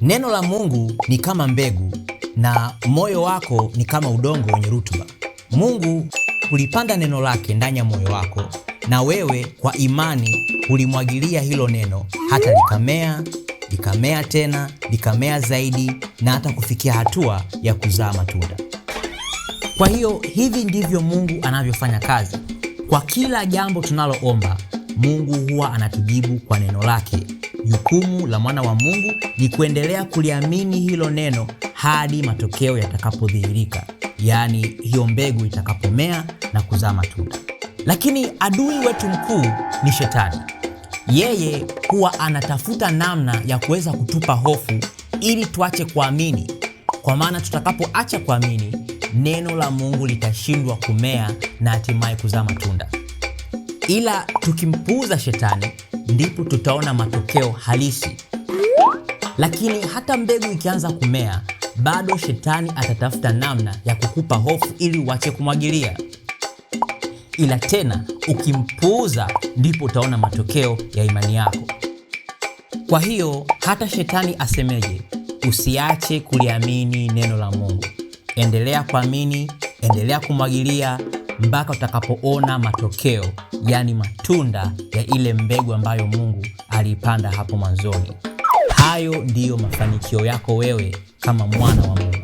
Neno la Mungu ni kama mbegu na moyo wako ni kama udongo wenye rutuba. Mungu hulipanda neno lake ndani ya moyo wako, na wewe kwa imani hulimwagilia hilo neno hata likamea, likamea tena, likamea zaidi na hata kufikia hatua ya kuzaa matunda. Kwa hiyo hivi ndivyo Mungu anavyofanya kazi. Kwa kila jambo tunaloomba, Mungu huwa anatujibu kwa neno lake. Jukumu la mwana wa Mungu ni kuendelea kuliamini hilo neno hadi matokeo yatakapodhihirika, yaani hiyo mbegu itakapomea na kuzaa matunda. Lakini adui wetu mkuu ni Shetani. Yeye huwa anatafuta namna ya kuweza kutupa hofu ili tuache kuamini, kwa maana tutakapoacha kuamini, neno la Mungu litashindwa kumea na hatimaye kuzaa matunda. Ila tukimpuuza Shetani, ndipo tutaona matokeo halisi. Lakini hata mbegu ikianza kumea, bado Shetani atatafuta namna ya kukupa hofu ili uache kumwagilia. Ila tena ukimpuuza, ndipo utaona matokeo ya imani yako. Kwa hiyo hata Shetani asemeje, usiache kuliamini neno la Mungu. Endelea kuamini, endelea kumwagilia mpaka utakapoona matokeo, yaani matunda ya ile mbegu ambayo Mungu aliipanda hapo mwanzoni. Hayo ndiyo mafanikio yako wewe kama mwana wa Mungu.